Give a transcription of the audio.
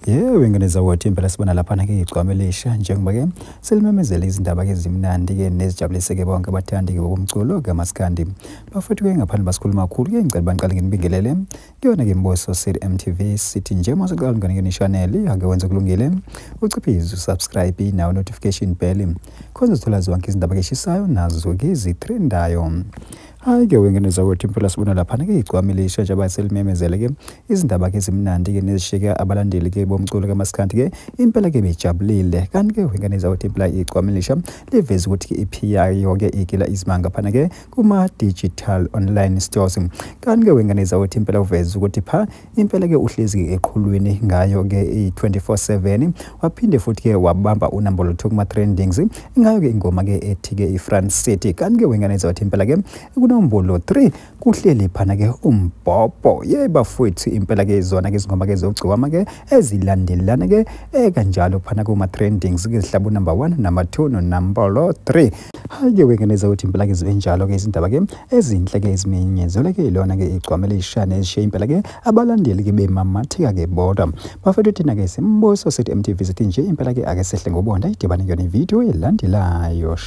Yebo, ingane zakwethu, impela sibona laphana-ke igcwama elisha njengoba-ke selimemezele izindaba-ke ezimnandi-ke nezijabulise-ke bonke abathandi-ke bomculo kamaskandi. Bafethu-ke ngaphandle basikhuluma kakhulu-ke, ngicela baniqale nginibingelele kuyona-ke Mboso City MTV. Sithi nje uma usuqala ungene kuyona i-channel, ake wenze kulungile, uciphize usubscribe nawo notification bell khona uzothola zonke izindaba-ke eshisayo nazo-ke ezitrendayo. Hhayi-ke wengane zakwethu, impela sibona laphana-ke igcwama elisha njengoba selimemezele-ke izindaba-ke ezimnandi-ke nezishiyeke abalandeli-ke bomculo kamaskandi-ke impela-ke bejabulile. Kanti-ke wengane zakwethu, impela igcwama elisha liveze ukuthi-ke i-EP yayo-ke igila izimanga phana-ke kuma-digital online stores. Kanti-ke wengane zakwethu, impela uveze ukuthi pha impela-ke uhlezi-ke eqhulwini ngayo-ke i-24/7, waphinde futhi-ke wabamba unambolo 2 kuma-trendings ngayo-ke ingoma-ke ethi-ke i-Front City. Kanti-ke wengane zakwethu, impela-ke kunombolo 3 kuhleli phana-ke umbhobho. Ye bafowethu, impela-ke zona-ke izingoma-ke zogcokama-ke ezilandelana-ke kanjalo phana kuma-trendings-ke zihlaba unumber 1, number 2 nonombolo 3. Hhayi-ke wengane zakwethu, impela-ke zibe njalo-ke izindaba-ke ezinhle-ke ezimenyezelwe-ke ilona-ke igcwama elisha nezishiye impela-ke abalandeli-ke bemamatheka-ke bodwa. Bafethu, thina-ke Simbuso Sithi MTV sithi nje impela-ke ake sehle ngobonda, idibane kuyona ividiyo elandelayo.